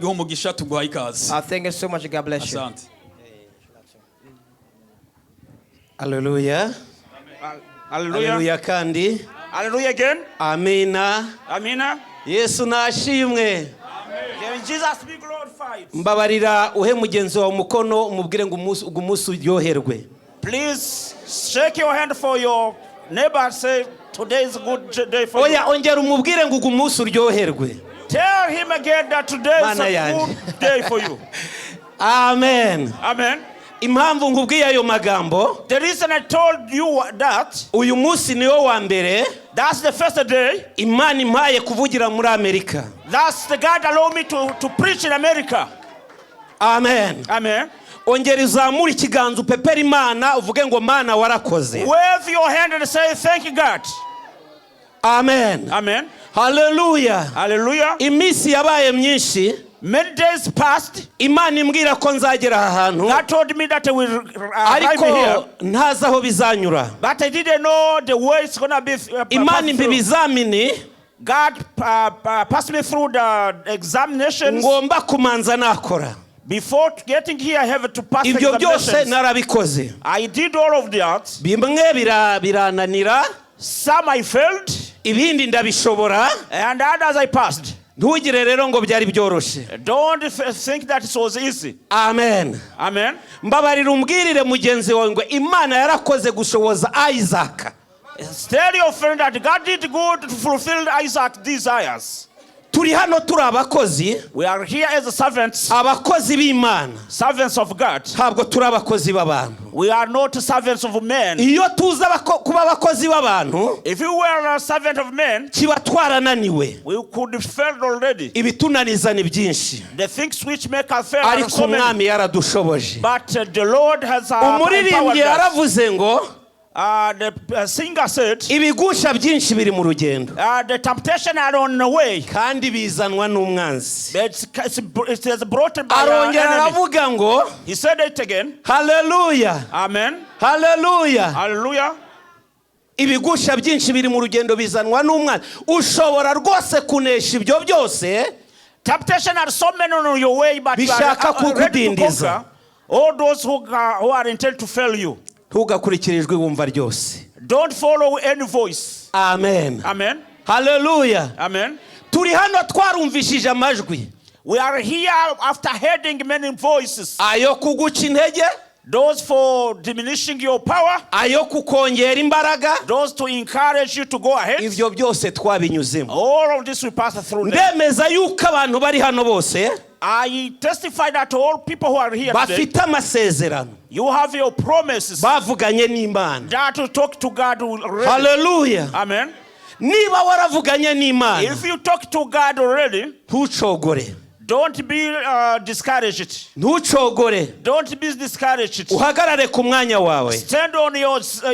Iguhe umugisha, tuguhaye ikaze. Thank you so much. God bless you. Asante. Haleluya. Hallelujah. Haleluya kandi. Hallelujah again. Amina. Amina. Yesu nashimwe. May Jesus be glorified. Mbabarira uhe mugenzi wawe umukono, umubwire ngo umunsi ugu munsi uryoherwe. Please shake your hand for your neighbor and say, "Today is a good day for Oya, you." ongera umubwire ngo ugu munsi uryoherwe. Tell him again that today is Mana a yanjye. Good day for you. Amen. Amen. Impamvu nkubwiye ayo magambo, The reason I told you that, uyu munsi niwo wa mbere that's the first day. Imana impaye kuvugira muri Amerika. That's the God allowed me to preach in America. Amen. Amen. Ongera uzamure ikiganza, upepere Imana, uvuge ngo Mana warakoze. Wave your hand and say, "Thank you, God." Amen. Amen. Haleluya. Hallelujah. Iminsi yabaye myinshi Many days passed. Imana imbwira ko nzagera aha hantu, God told me that I will arrive ariko here. Ntazi aho bizanyura. But I didn't know the way it's going to be. Imana Pass impa through. Ibizamini God passed me through the examinations. ngomba kumanza nakora. Before getting here, I have to pass Ibyo byose examinations. narabikoze. I did all of that. Bimwe birananira, Some I failed, ibindi ndabishobora. And others I passed. Ntugire rero ngo byari byoroshye. Don't think that it was easy. Amen. Amen. Mbabarira umbwirire mugenzi wawe ngo Imana yarakoze gushoboza Isaac. Tell your friend that God did good to fulfill Isaac's desires. Turi hano turi abakozi, We are here as servants, abakozi b'Imana, servants of God. Ntabwo turi abakozi b'abantu. We are not servants of men. Iyo tuza kuba abakozi b'abantu, If you were a servant of men, kiba twarananiwe. We could have failed already. Ibitunaniza ni byinshi, The things which make us fail are ariko so many. Umwami yaradushoboje. But the Lord has empowered Umuririmbyi us. yaravuze ngo The singer said, ibigusha byinshi biri mu rugendo, the temptation are on the way. Kandi bizanwa n'umwanzi. It is brought by our Arongera enemy. aravuga ngo, He said it again. Haleluya. Amen. Haleluya. Hallelujah. Ibigusha byinshi biri mu rugendo bizanwa n'umwanzi. Ushobora rwose kunesha ibyo byose. Temptation are so many on your way, but you are Bishaka ready to kukudindiza. Conquer all those who are intended to fail you. Ntugakurikire ijwi wumva ryose. Don't follow any voice. Amen. Amen. Haleluya. Amen. Turi hano twarumvishije amajwi, We are here after hearing many voices. Ayo kuguca intege, Those for diminishing your power, ayo kukongera imbaraga. Those to encourage you to go ahead. Ibyo byose twabinyuzemo. All of this we pass through them. Ndemeza yuko abantu bari hano bose I testify that all people who are here today, bafite amasezerano you have your promises bavuganye n'Imana. That to talk to God already. Haleluya. Amen. Niba waravuganye n'Imana, If you talk to God already, ntucogore. Don't be discouraged. Ntucogore. Don't be discouraged. Uhagarare ku mwanya wawe. Stand on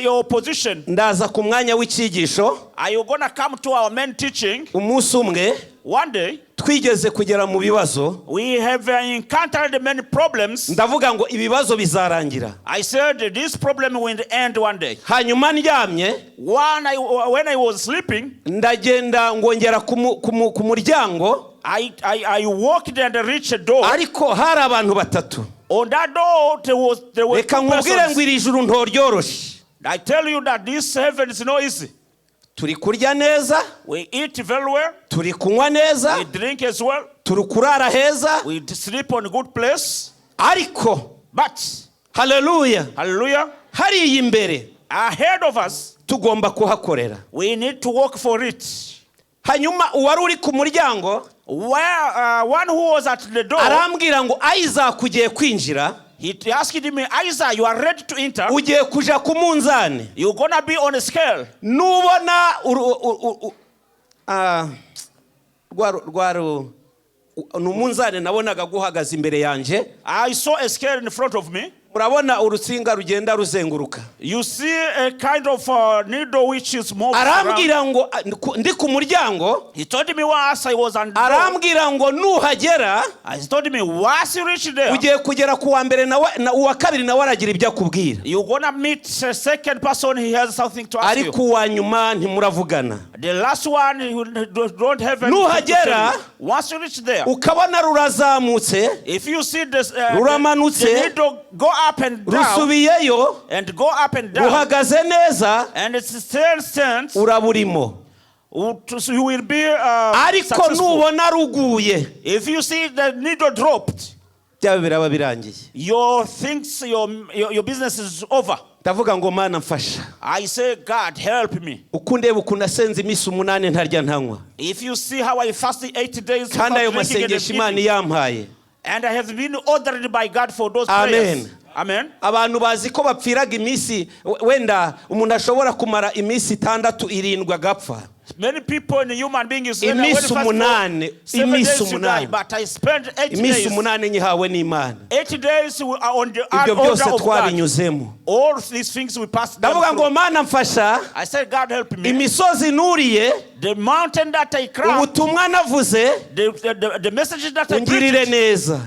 your position. Ndaza ku mwanya w'icyigisho. Are you gonna come to our main teaching? Umunsi umwe One day, twigeze kugera mu bibazo, we have encountered many problems. Ndavuga ngo ibibazo bizarangira. I said this problem will end one day. Hanyuma ndyamye, When I was sleeping, ndagenda ngongera ku muryango, I walked and reached a door. Ariko hari abantu batatu. On that door, there were Reka two nkubwire persons. Ngo iri juru ntoryoroshe. I tell you that this heaven is not easy. Turi kurya neza, We eat very well. Turi kunywa neza, We drink as well. Turi kurara heza, We sleep on good place. Ariko But, haleluya, hallelujah, hariya imbere ahead of us, tugomba kuhakorera. We need to work for it. Hanyuma uwari uri ku muryango Where one who was at the door, arambwira ngo Isaac ugiye kwinjira, he asked me, "Isaac, you are ready to enter. Ugiye kuja ku munzani. You're gonna be on a scale." Nubona ni umunzani nabonaga guhagaze imbere yanjye. I saw a scale in front of me. Murabona urutsinga rugenda ruzenguruka. You see a kind of needle which is moved around. Arambwira ngo ndi ku muryango. He told me once I was on the door. Arambwira ngo nuhagera, He told me once you reach there, ugiye kugera ku wa mbere nawe na uwa kabiri nawe aragira ibyo akubwira. You're gonna meet a second person. He has something to ask you. Ariko uwa nyuma ntimuravugana. The last one, he don't have anything to Nuhagera, tell you. Once you reach there, ukabona rurazamutse, if you see this, ruramanutse, the needle go up and down, rusubiyeyo, and go up and down, ruhagaze neza, and it's still stands, uraburimo. You will be Ariko successful. nubona ruguye, If you see the needle dropped, byaba biraba birangiye. Your things, your business is over. Ndavuga ngo Mana mfasha. I say, God, help me. Uko ndeba ukuntu nasenze iminsi 8 ntarya ntanywa, If you see how I fasted 8 days kandi ayo without drinking and masengesho Imana eating, yampaye. And I have been ordered by God for those Amen. prayers. Amen. Abantu bazi ko bapfiraga iminsi wenda umuntu ashobora kumara iminsi 6 7 agapfa. Many people in the human beings when Iminsi fast for 8, 7 iminsi days you die, 8. but I spent 8 Iminsi days. 8 nyihawe n'Imana. 8 days we are on the Ibyo order byose of God. twabinyuzemo. All these things we passed them Ndavuga ngo through. Mana mfasha. I said, God, help me. Imisozi nuriye, The mountain that I climbed, ubutumwa navuze, the messages that I ungirire preached, neza.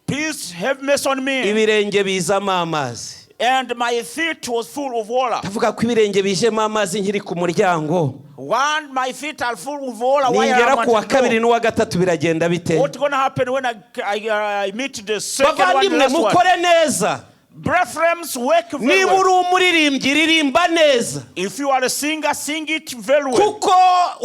Please have mercy on me. Ibirenge bizamo amazi. And my feet was full of water. Ndavuga ko ibirenge bijemo amazi nkiri ku muryango, One, my feet are full of water. Why ningera am I ku wa at the kabiri door? n'uwa gatatu biragenda bite? What's gonna happen when I meet the second one, the Bavandimwe, last one? mukore neza. Brethren, work very Niba well. uri umuririmbyi, ririmba neza, If you are a singer, sing it very well. kuko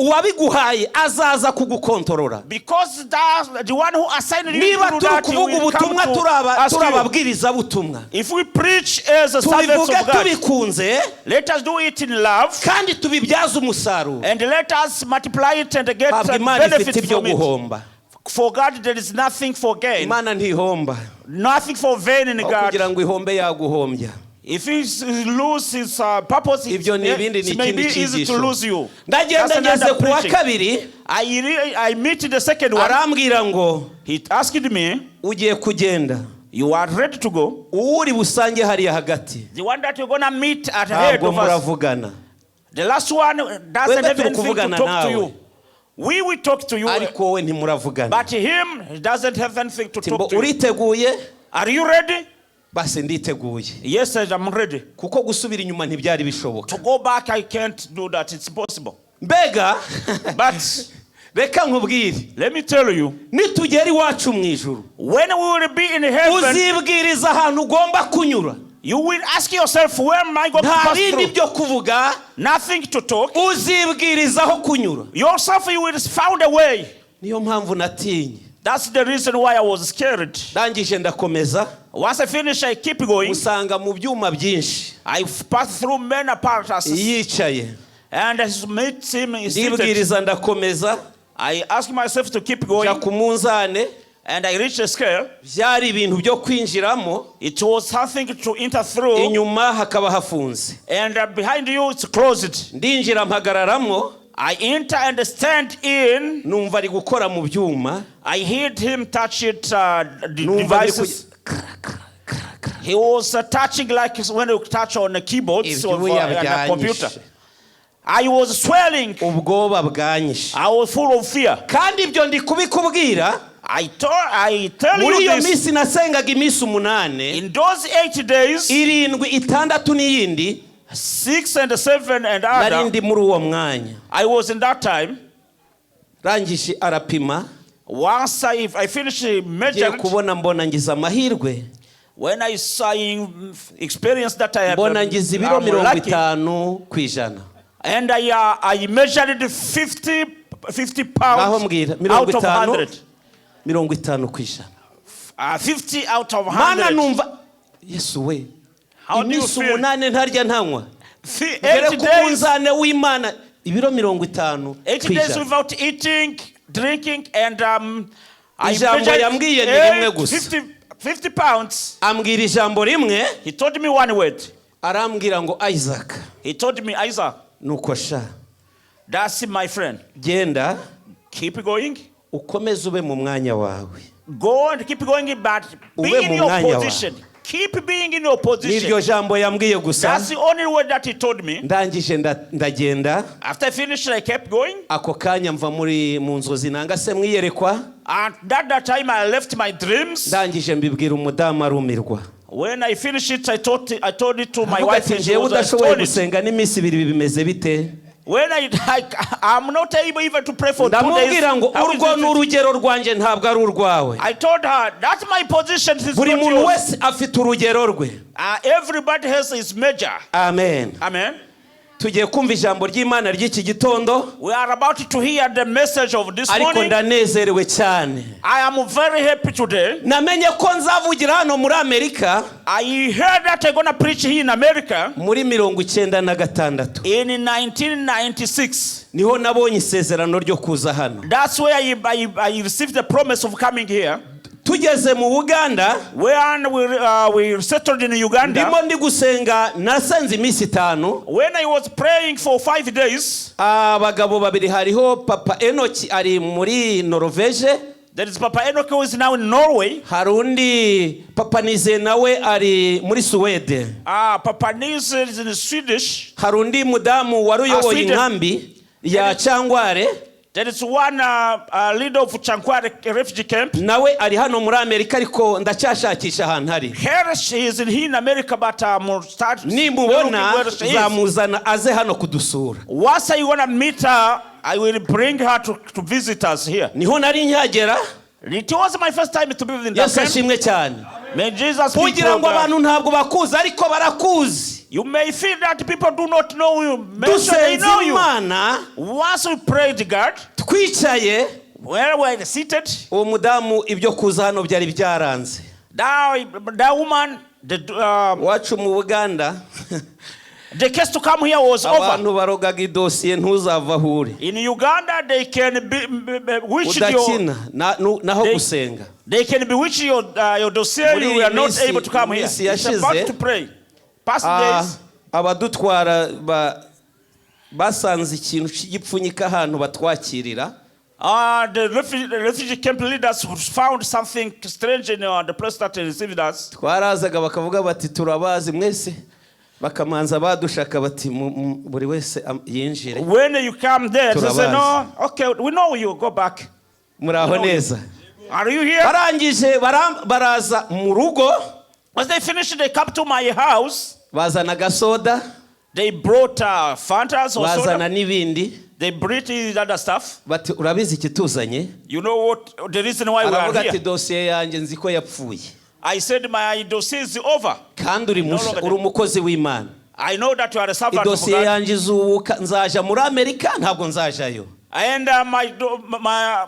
uwabiguhaye azaza kugukontorora. Because that, the one who assigned you Niba to do turi that, he kuvuga will come ubutumwa to turaba ask you. turababwirizabutumwa, If we preach as a servants tubivuge of God, tubikunze, let us do it in love kandi tubibyaze umusaruro. And let us multiply it and get Ntabwo Imana ifite benefit ibyo from it. guhomba. For God, there is nothing for gain, Imana ntihomba. Nothing for vain in Aho God. kugira ngo ihombe yaguhombya. If he lose his purpose, Ibyo ni ibindi, ni it may ikindi be easy to cyigisho. lose you. Ndagenda That's another ngeze ku wa preaching. kabiri. I meet the second one. Arambwira ngo He asked me, ugiye kugenda, You are ready to go. Uwo uri busange hariya hagati, The one that you're gonna meet at ahead ntabwo of us. muravugana. The last one doesn't Twebwe have turi anything to kuvugana talk to nawe. you. We will talk to you, Ariko wowe ntimuravugana. But him, he doesn't have anything to Ati, mbo talk to you. uriteguye? Are you ready? Basi nditeguye. Yes, sir, I'm ready. Kuko gusubira inyuma ntibyari bishoboka. To go back, I can't do that. It's impossible. Mbega, But reka nkubwire, let me tell you, nitugera iwacu mu ijuru, when we will be in heaven, uzibwiriza ahantu ugomba kunyura. You will ask yourself, where am I going to Nta pass bindi through? byo kuvuga. Nothing to talk. Uzibwiriza aho kunyura. Yourself, you will found a way. Niyo mpamvu natinye. That's the reason why I was scared. Ndangije ndakomeza. Once I finish, I keep going. Usanga mu byuma byinshi I passed through many apparatus. yicaye. And I meet him he seated. Ndibwiriza ndakomeza. I ask myself to keep Njya going. ku munzane. And I reached a scale. Byari ibintu byo kwinjiramo, It was something to enter through. inyuma hakaba hafunze. And behind you, it's closed. Ndinjira mpagararamo. I enter and stand in. Numva ari gukora mu byuma. I heard him touch it, the Numva ari devices. He was touching like when you touch on a keyboard or Ibyuya on a computer. byanyishe. I was swelling. Ubwoba bwanyishe. I was full of fear. Kandi ibyo ndi kubikubwira, I tell muri you iyo this. minsi nasengaga iminsi 8, In those 8 days, 7, 6 n'iyindi, 6 and 7 and nari other, ndi muri uwo mwanya. I was in that time. Rangije arapima. Once I finished the Ngiye measured, kubona mbona ngize amahirwe, when I saw experience that I had, mbona ngize ibiro I'm mirongo lucky, itanu ku ijana. And I measured 50 Ngaho pounds mbwira, mirongo out of itanu, 100. 50%. 50 out of Mana, 100. numva Yesu we. How do you Iminsi feel? 8 ntarya ntanywa, ngere Eight ku days, munzane w'Imana ibiro mirongo itanu eight ku days ijana. Without eating, drinking, and I Ijambo measured yambwiye ni rimwe gusa. 50 pounds. Ambwira ijambo rimwe. He told me one word. Arambwira ngo Isaac, He told me, Isaac, nuko sha, that's my friend. Genda, Keep going. Ukomeze ube mu mwanya wawe. Go and keep going, but be Ube in mu your mwanya wawe. position. Keep being in your position. N'iryo jambo yambwiye gusa. That's the only word that he told me. Ndangije ndagenda. After I finished, I kept going. Ako kanya mva muri mu nzozi nanga se mwiyerekwa. And at that time, I left my dreams. Ndangije mbibwira umudamu arumirwa. When I finished it, I told it to my Avuga wife, ati and she njyewe was udashoboye astonished. Gusenga n'iminsi 2 bimeze bite? When I'm not able even to pray for 2 days. Ndamubwira ngo How is urwo it? ni urugero rwanjye ntabwo ari urwawe. I told her, that's my position. It's Buri not muntu yours. Wese afite urugero rwe. Everybody has his measure. Amen. Amen. Tugiye kumva ijambo ry'Imana ry'iki gitondo. We are about to hear the message of this Ariko morning. Ndanezerewe cyane. I am very happy today. Namenye ko nzavugira hano muri Amerika I heard that I'm going to preach here in America muri 96. In 1996. Niho nabonye isezerano ryo kuza hano. That's where I received the promise of coming here. Tugeze mu Buganda, When we settled in Uganda, ndimo ndi gusenga nasenze iminsi 5. When I was praying for 5 days, Abagabo babiri hariho Papa Enoki ari muri Norvege. There is Papa Enoch who is now in Norway. Hari undi Papa Nize nawe ari muri Suwede. Papa Nis is in Swedish. Hari undi mudamu wari uyoboye Sweden. Inkambi ya Cyangware. There is one leader of Chankware refugee camp. Nawe ari hano muri Amerika ariko ndacyashakisha ahantu ari. Here she is in, here in America, but start Nimubona looking where she is. Nzamuzana aze hano kudusura. Once I wanna meet her, I will bring her to visit us here. Niho nari nkihagera. It was my first time to be in that Yesu camp. ashimwe cyane. May Jesus be Kugira ngo proud. abantu ntabwo bakuzi ariko barakuzi. You may feel that people do not know you. Make sure they Dusenze know you. Imana Once we prayed God, twicaye where we were seated, uwo mudamu ibyo kuza hano byari byaranze. That woman, Iwacu mu Buganda the case to come here was over. Abantu barogaga idosiye ntuzava aho uri. In Uganda, they can bewitch your, Udakina naho gusenga. They can bewitch your dossier. Muri You are not able to come here. minsi It's about yashize, to pray. Past days, abadutwara basanze ikintu cy'igipfunyika ahantu batwakirira. The refugee camp leaders found something strange in the place that they received us. Twarazaga bakavuga bati turabazi mwese bakamanza badushaka bati buri wese yinjire. When you come there, they say, Turabazi. "No, okay, we know you, go back." Muraho neza. Are you here? Barangije baraza mu rugo. Once they finished, they come to my house. Bazana agasoda. They brought Fantas or Bazana soda. N'ibindi. They brought the other stuff. Bati urabizi ikituzanye? You know what? The reason why we are Aravuga ati here. Dosiye yanjye nzi ko yapfuye. I said, "My dossier is over." Kandi uri No musha longer uri umukozi w'Imana. I know that you are a servant of Idosiye God. yanjye izubuka nzaja muri Amerika ntabwo nzajayo. And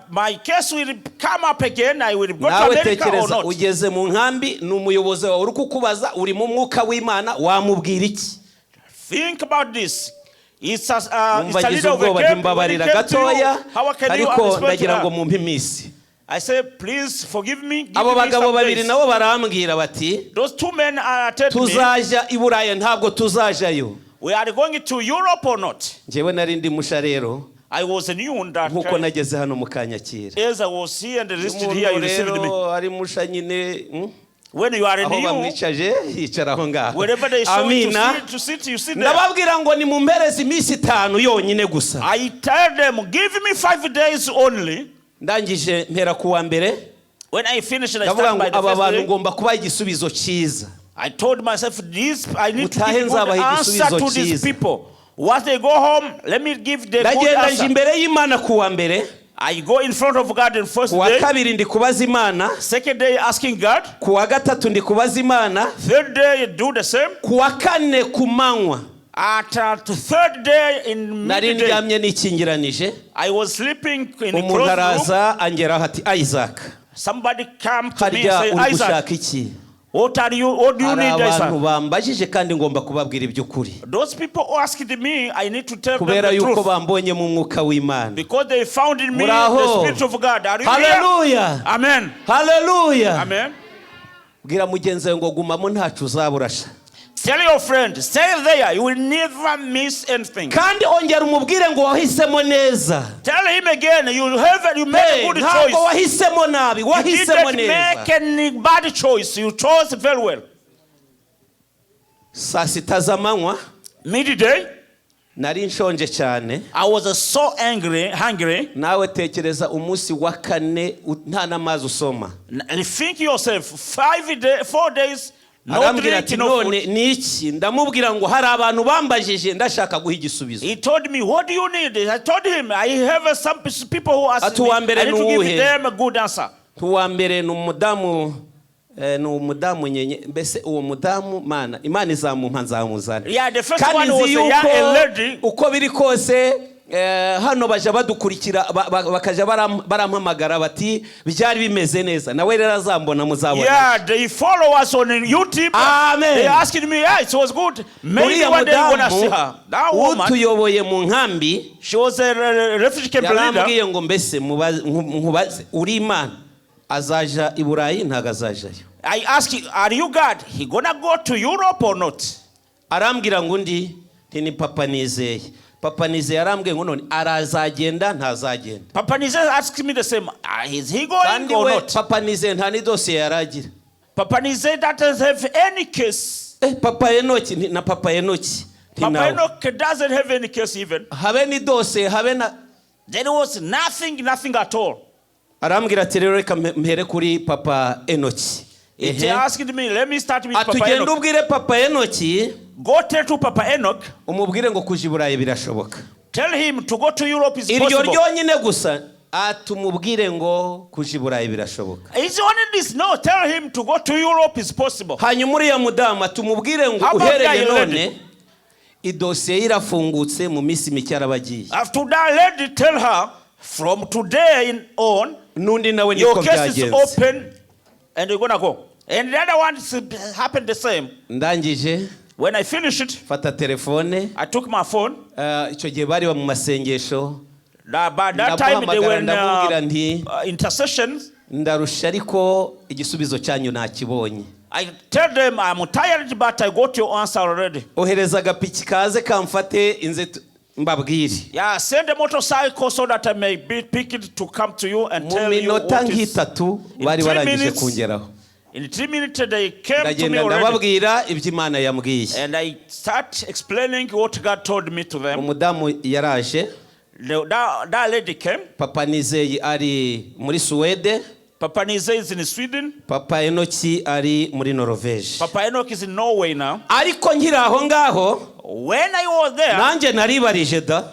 my case will come up again. I will go to Nawe America or tekereza not. Ugeze mu nkambi ni umuyobozi wawe uri kukubaza uri mu mwuka w'Imana wamubwira iki? Think about this. Numva It's a ngize leader of a ubwoba camp. When ntimbabarira he came to you, gatoya how can you ariko respond to ndagira ngo her? mumpe iminsi. I say, "Please forgive me. Give Abo me bagabo some babiri days." nabo barambwira bati Those two men told me, tuzaja i Buraya ntabwo tuzajayo. "We are going to Europe or not?" Njyewe nari ndi musha rero I was new on that nkuko time. nageze hano mukanyakira. As I was here and listed here, you Umuntu received me. rero ari musha nyine When you are aho new, bamwicaje yicara aho ngaho. Wherever they show you Amina. to sit, you sit there. Ndababwira ngo nimumpereze iminsi 5 yonyine gusa. I tell them, "Give me 5 days only." Ndangije mpera ku wa mbere. When I finished, I Ndavuga started ngo by the aba first bantu day. ngomba kubaha igisubizo cyiza. I told myself, this I need to Mutahe give good nzabaha answer igisubizo to these cyiza. people. Once they go home, let me give the good Ndagenda nje answer. imbere y'Imana ku wa mbere. I go in front of God in first Ku wa day. kabiri ndi kubaza Imana. Second day, asking God. Ku wa gatatu ndi kubaza Imana. Third day, do the same. Ku wa kane ku manywa At the third day in nari midday, ndyamye nikingiranije. I was sleeping in a Umuntu closed room. araza angeraho ati Isaac, Somebody come to me and harya say, uri "Isaac, gushaka iki? what are you? What do you Hari need, abantu Isaac?" bambajije kandi ngomba kubabwira iby'ukuri Those people asked me, I need to tell them kubera the yuko truth. bambonye mu mwuka w'Imana. Because they found in me Muraho. the Spirit of God. Are you here? Haleluya. Amen. Haleluya. Amen. Bwira mugenzi wawe ngo gumamo ntacu uzaburasha. Tell your friend, stay there. You will never miss anything. Kandi ongera umubwire ngo wahisemo neza. Tell him again, you made Hey, a good ntabwo choice. wahisemo nabi You wahisemo didn't neza. make any bad choice. You chose very well. Saa sita z'amanywa. Midday, Nari nshonje cyane. I was so angry, hungry. Nawe tekereza umunsi wa kane nta n'amazi usoma. And think yourself, 5 day, 4 days, no Arambwira drink, ati no none food. ni iki? Ndamubwira ngo hari abantu bambajije, ndashaka guha igisubizo. He told me, "What do you need?" I told him, "I have some people who asked Ati me. uwa mbere I need to ni give uwuhe? them a good answer." Uwa mbere ni umudamu ni umudamu nyenye mbese uwo mudamu mana Imana izamumpa nzamuzana. Yeah, the first Kandi one nzi was yuko a lady. Uko biri kose hano baja badukurikira bakaja barampamagara bati byari bimeze neza, nawe rero azambona muzabona. Yeah, they follow us on YouTube. Amen. They asking me, "Yeah, it was good. Maybe Uriya one day you're gonna see mudamu her." That woman, utuyoboye mu nkambi she was a refugee camp leader. yarambwiye ngo mbese nkubaze, uri Imana, azaja i Burayi ntabwo azajayo? I asked him, "Are you God? He gonna go to Europe or not?" Arambwira ngo undi nti ni Papa Nizeye. Papa Nizeye arambwiye ngo none arazagenda ntazagenda? Papa Nize asked me the same. Is he going Kandi or we not? Papa Nizeye nta n'idosiye yaragira. Papa Nize doesn't have any case. Papa Enoki na Papa Enoki nti Papa nawe Enoch doesn't have any case even. habe n'idosiye habe na There was nothing, nothing at all. Arambwira ati rero reka mpere kuri Papa Enoki. He Ehe. asked me, "Let me start with Papa Atugenda Enoch. ubwire Papa Enoki Go tell to Papa Enoch, umubwire ngo kuja i Burayi birashoboka. Tell him to go to Europe is Iryo possible." ryonyine gusa atumubwire ngo kuja i Burayi birashoboka. Is only this? No, tell him to go to Europe is possible. Hanyuma uriya mudamu atumubwire ngo How about uhereye that lady? none idosiye ye irafungutse, mu minsi mike arabagiye. After that lady, tell her from today on, N'undi nawe your niko case is byagenze. open and you're gonna go. And the other one happened the same. Ndangije When I finished it, fata telefone. I took my phone. Icyo gihe bari mu masengesho. By that time they were in Ndamuhamagara ndamubwira nti intercession. ndarusha ariko igisubizo cyanyu nakibonye. I tell them, "I'm tired, but I got your answer already." Ohereza agapiki kaze kamfate inze mbabwire. Yeah, send a motorcycle so that I may be picked to come to you and Mu tell you minota what is. nk'itatu In bari 3 barangije minutes, kungeraho. In 3 minutes they came to me Ndagenda already. ndababwira ibyo Imana yambwiye. And I start explaining what God told me to them. Umudamu yaraje. That lady came. Papa Nizeye ari muri Suwede. Papa Nize is in Sweden. Papa Enoki ari muri Norvege. Papa Enoch is in Norway now. Ariko nkiri aho ngaho When I was there, nanjye naribarije da.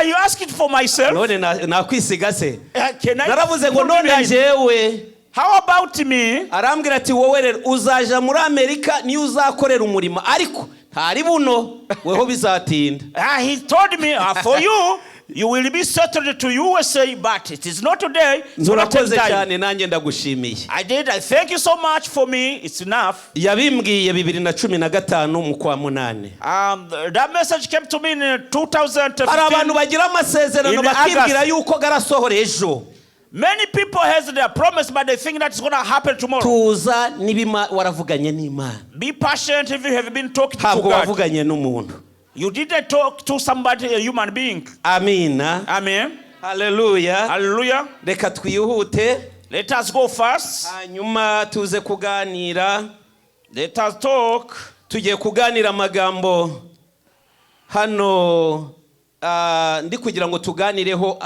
You asked it for myself. None nakwisiga se? Can I Naravuze ngo put none behind? njyewe? How about me? Arambwira ati wowe rero uzaja muri Amerika niyo uzakorera umurimo, ariko ntari buno weho bizatinda. He told me, "For you, you will be settled to USA, but it is not today. It's gonna take Nturakoze time." cyane nanjye ndagushimiye. I did. I thank you so much for me. It's enough. Yabimbwiye 2015 mu kwa munani. That message came to me in 2015. Hari abantu bagira amasezerano In bakibwira August. yuko garasohora ejo. Many people has their promise, but they think that it's gonna happen tomorrow. Tuza niba waravuganye n'Imana. Be patient if you have been talking to Ntabwo God. wavuganye n'umuntu. You didn't talk to somebody, a human being. Amina. Amen. Haleluya. Hallelujah. Reka twihute. Let us go fast. Hanyuma tuze kuganira. Let us talk. Tugiye kuganira amagambo hano ndi kugira ngo tuganireho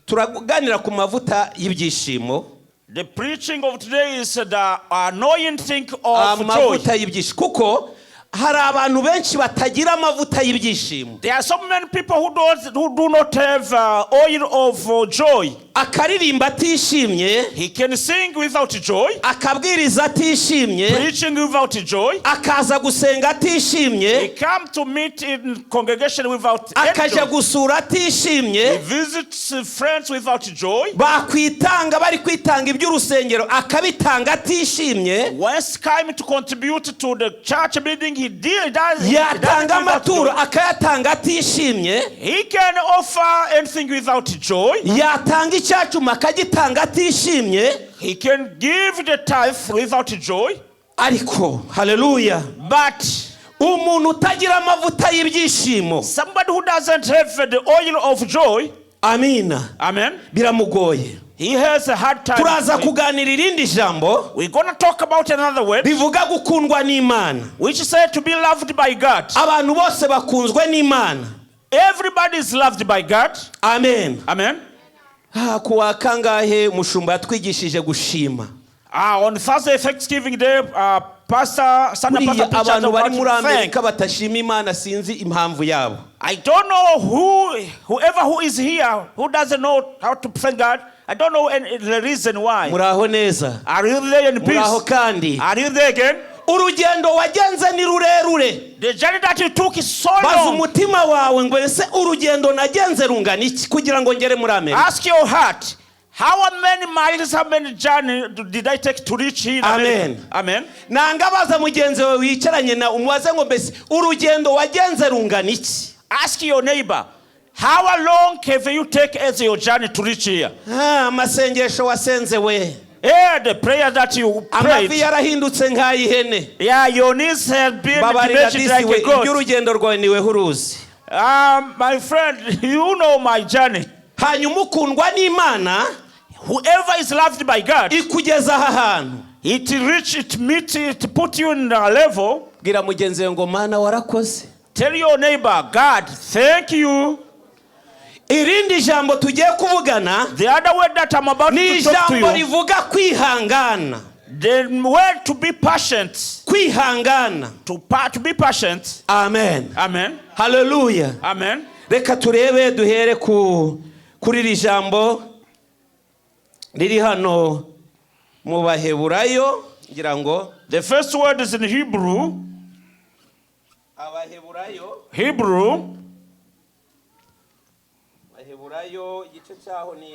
turaganira ku mavuta y'ibyishimo. The preaching of today is the anointing of joy. Amavuta y'ibyishimo kuko hari abantu benshi batagira amavuta y'ibyishimo. There are so many people who do not have oil of joy. Akaririmba atishimye. He can sing without joy, Akabwiriza atishimye. Preaching without joy. Akaza gusenga atishimye. He come to meet in congregation without any Akajya joy. Gusura atishimye. He visits friends without joy. Bakwitanga bari kwitanga iby'urusengero akabitanga atishimye. Once came to contribute to the church building, he did does he does Yatanga it without amaturo joy. Akayatanga atishimye. He can offer anything without joy. Yatanga icyacumi akagitanga atishimye. He can give the tithe without joy. Ariko haleluya But umuntu utagira amavuta y'ibyishimo somebody who doesn't have the oil of joy, Amina. Amen. Biramugoye. He has a hard time. Turaza kuganira irindi jambo We're going to talk about another word, rivuga gukundwa n'Imana. Which said to be loved by God. Abantu bose bakunzwe n'Imana. Everybody is loved by God. Amen. Amen. Ah, ku wa kangahe umushumba yatwigishije gushima. On Thursday, Thanksgiving Day, Pastor, Sunday Buriya Pastor preached abantu bari about muri thank. Amerika batashima Imana sinzi impamvu yabo. I don't know whoever who is here who doesn't know how to thank God. I don't know the reason why. Muraho neza. Are you there in Muraho peace? kandi. Are you there again? Urugendo wagenze ni rurerure. The journey that you took is so Baza long. umutima wawe ngo ese urugendo nagenze rungana iki kugira ngo ngere muri Amerika? Ask your heart, how many miles, how many journey did I take to reach here in Amen. America? Amen. Nanga baza mugenzi wawe wicaranye na umubaze ngo mbese urugendo wagenze rungana iki? Ask your neighbor, how long have you taken as your journey to reach here? Ah, amasengesho wasenze we. Yeah, the prayer that you Amavi prayed. Yarahindutse nk'ay'ihene. Yeah, your knees have been Babarira damaged disi like we a goat. iby'urugendo rwawe niwe uruzi. My friend, you know my journey. Hanyuma ukundwa n'Imana Whoever is loved by God, ikugeza aha hantu. It reach, it meet, it put you in a level. Bwira mugenzi wawe ngo Mana warakoze. Tell your neighbor, "God, thank you." Irindi jambo tugiye kuvugana The other word that I'm about ni to talk to ijambo you, rivuga kwihangana. The word to be patient, Kwihangana. to be patient. Amen. Amen. Haleluya. Amen. Reka turebe duhere ku kuri iri jambo riri hano mu Baheburayo ngira ngo. The first word is in Hebrew. Abaheburayo. Hebrew, Baheburayo igice cyaho ni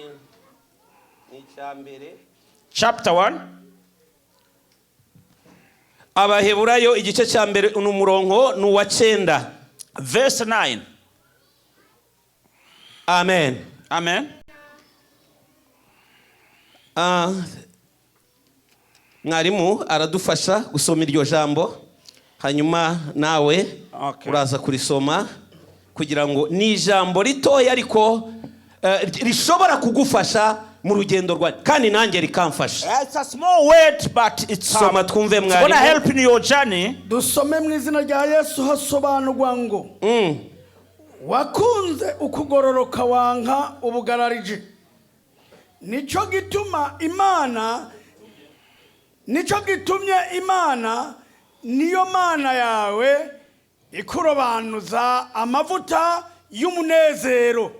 icya mbere. Chapter 1. Abaheburayo igice cya mbere ni umurongo ni uwa cyenda. Verse 9. Amen. Amen. Ah, mwarimu aradufasha gusoma iryo jambo hanyuma nawe Okay. uraza kurisoma kugira ngo ni ijambo ritoya ariko eh, rishobora kugufasha mu rugendo rwawe kandi nanjye rikamfasha. It's a small word, but it's, Soma twumve, it's gonna mwarimu. help in your journey. Dusome mu izina rya Yesu hasobanurwa ngo wakunze ukugororoka wanka ubugarariji nicyo gituma Imana nicyo gitumye Imana niyo Mana yawe ikurobanuza amavuta y'umunezero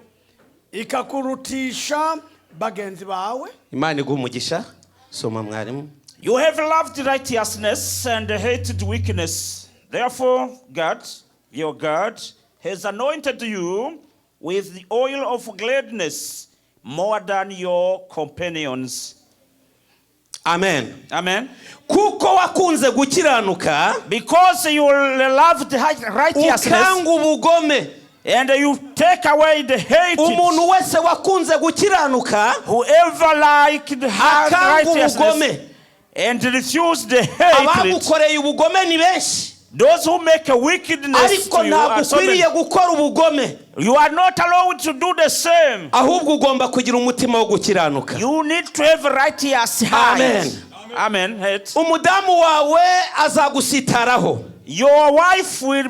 ikakurutisha bagenzi bawe. Imana iguha umugisha soma mwarimu. You have loved righteousness and hated wickedness. Therefore, God, your God, has anointed you with the oil of gladness more than your companions. Amen. Amen. Kuko wakunze gukiranuka Because you loved righteousness ukanga ubugome. And you take away the hatred. Umuntu wese wakunze gukiranuka Whoever liked akanga righteousness ubugome. And refused the hatred. Abagukoreye ubugome ni benshi. Those who make a wickedness Ariko to you ntabwo are so many. ukwiriye gukora ubugome. You are not allowed to do the same. Ahubwo ugomba kugira umutima wo gukiranuka. You need to have righteous heart. Amen. Amen. Heart. Umudamu wawe azagusitaraho. Your wife will